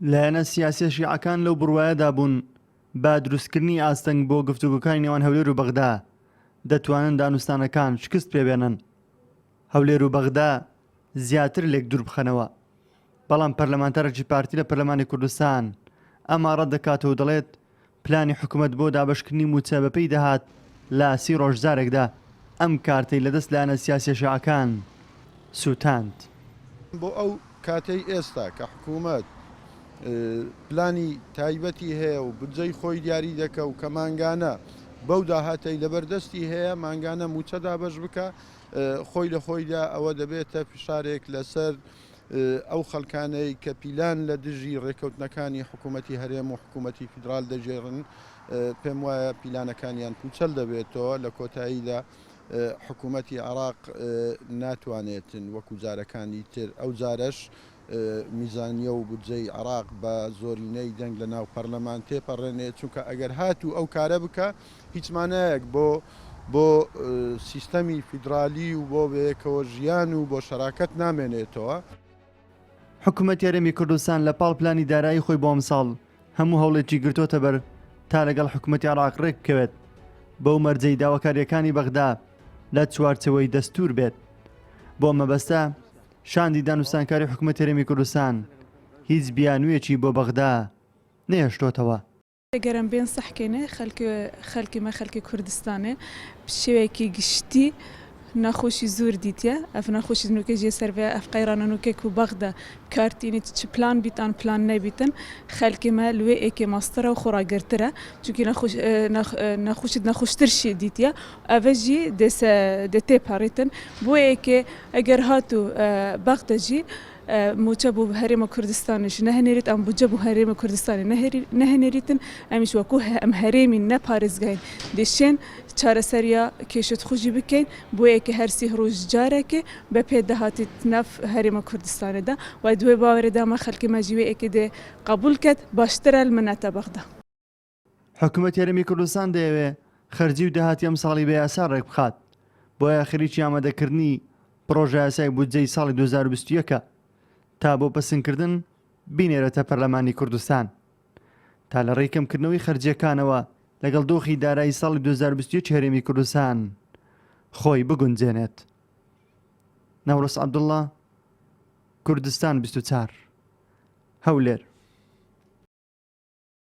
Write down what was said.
لایەنە سیاسیە شیعەکان لەو بڕوایەدا بوون بە دروستکردنی ئاستەنگ بۆ گفتوگۆکانی نێوان هەولێر و بەغدا دەتوانن دانوستانەکان شکست پێبێنن هەولێر و بەغدا زیاتر لێک دوور بخەنەوە. بەڵام پەرلەمانتارێکی پارتی لە پەرلەمانی کوردستان ئەمە ڕەت دەکاتەوە و دەڵێت پلانی حکومەت بۆ دابەشکردنی مووچە بەپێی داهات لە سی ڕۆژ جارێکدا ئەم کارتەی لەدەست لایەنە سیاسیە شیعەکان سووتاند. بۆ ئەو کاتەی ئێستا کە حکومەت پلانی تایبەتی هەیە و بودجەی خۆی دیاری دەکا و کە مانگانە بەو داهاتەی لەبەردەستی هەیە مانگانە مووچە دابەش بکا، خۆی لە خۆیدا ئەوە دەبێتە فشارێک لەسەر ئەو خەڵکانەی کە پیلان لە دژی ڕێککەوتنەکانی حکوومەتی هەرێم و حکوومەتی فیدرال دەگێڕن، پێم وایە پیلانەکانیان پووچەل دەبێتەوە، لە کۆتاییدا حکوومەتی عێراق ناتوانێتن وەکو جارەکانی تر ئەو جارەش میزانیە و بودجەی عێراق بە زۆرینەی دەنگ لە ناو پەرلەمان تێپەڕێنێ، چونکە ئەگەر هاتوو ئەو کارە بکا هیچ مانایەک بۆ بۆ سیستەمی فیدرالی و بۆ بەیەکەوە ژیان و بۆ شەراکەت نامێنێتەوە. حکومەتی هەرێمی کوردستان لە پاڵ پلانی دارایی خۆی بۆ ئەمساڵ هەموو هەوڵێکی گرتۆتە بەر تا لەگەڵ حکومەتی عێراق ڕێک بکەوێت بەو مەرجەی داواکارییەکانی بەغدا لە چوارچێوەی دەستوور بێت. بۆ ئەم مەبەستە شاندی دانوستانکاری حکومەتی هەرێمی کوردستان هیچ بیانوویەکی بۆ بەغدا نەهێشتۆتەوە. گەر ئەم بێن سەحکەینێ خەلکی مە خەلکی کوردستانێ ب شێوەیەکی گشتی ناخۆشی زور دیتیە ئەف ناخۆشی نوکە ژێ سەر ڤێ ئەف قەیرانە نوکە کو بەغدا کار تینیت چ پلان بیت ئان پلان نەبیتن خەلکی مە لوێ ئێکێ ماسترە و خۆڕاگرترە چونکی ناخۆش ناخوشت ناخوشتر شی دیتیە ئەڤە ژی دێ سە دێ تێ پەڕیتن بۆ ئێکێ ئەگەر هاتوو بەغدا ژی مووچە بۆ هەرێمە کوردستانیش نەهنێریت ئەم بودجە بۆ هەرێمە کوردستانی نەهنێریتن ئەمیش وەکو ئەم هەرێمین نە پارێزگاین دێشێن چارەسەریا کێشت خوژی بکەین بۆ یەکێ هەر سی ڕوژ جارێکێ بە پێ دەهاتیت ناف هەرێمە کوردستانێدا و دوێ باوەرێ دامە خەلکی مەجیوێ ئێکێ دێ قەبوول کەت باشترە لمنەتە بەغدا. حکومەتی هەرێمی کوردستان دەیەوێ خەرجی و داهاتی ئەمساڵی بە یاسا ڕێکبخات، بۆیە خەریکی ئامادەکردنی پڕۆژەیاسای بودجەی ساڵی 2021 ە تا بۆ پەسندکردن بینێرێتە پەرلەمانی کوردستان تا لە ڕێی کەمکردنەوەی خەرجییەکانەوە لەگەڵ دۆخی دارایی ساڵی 2021 هەرێمی کوردستان خۆی بگونجێنێت. نەورۆز عەبدوڵڵا، کوردستان 24، هەولێر.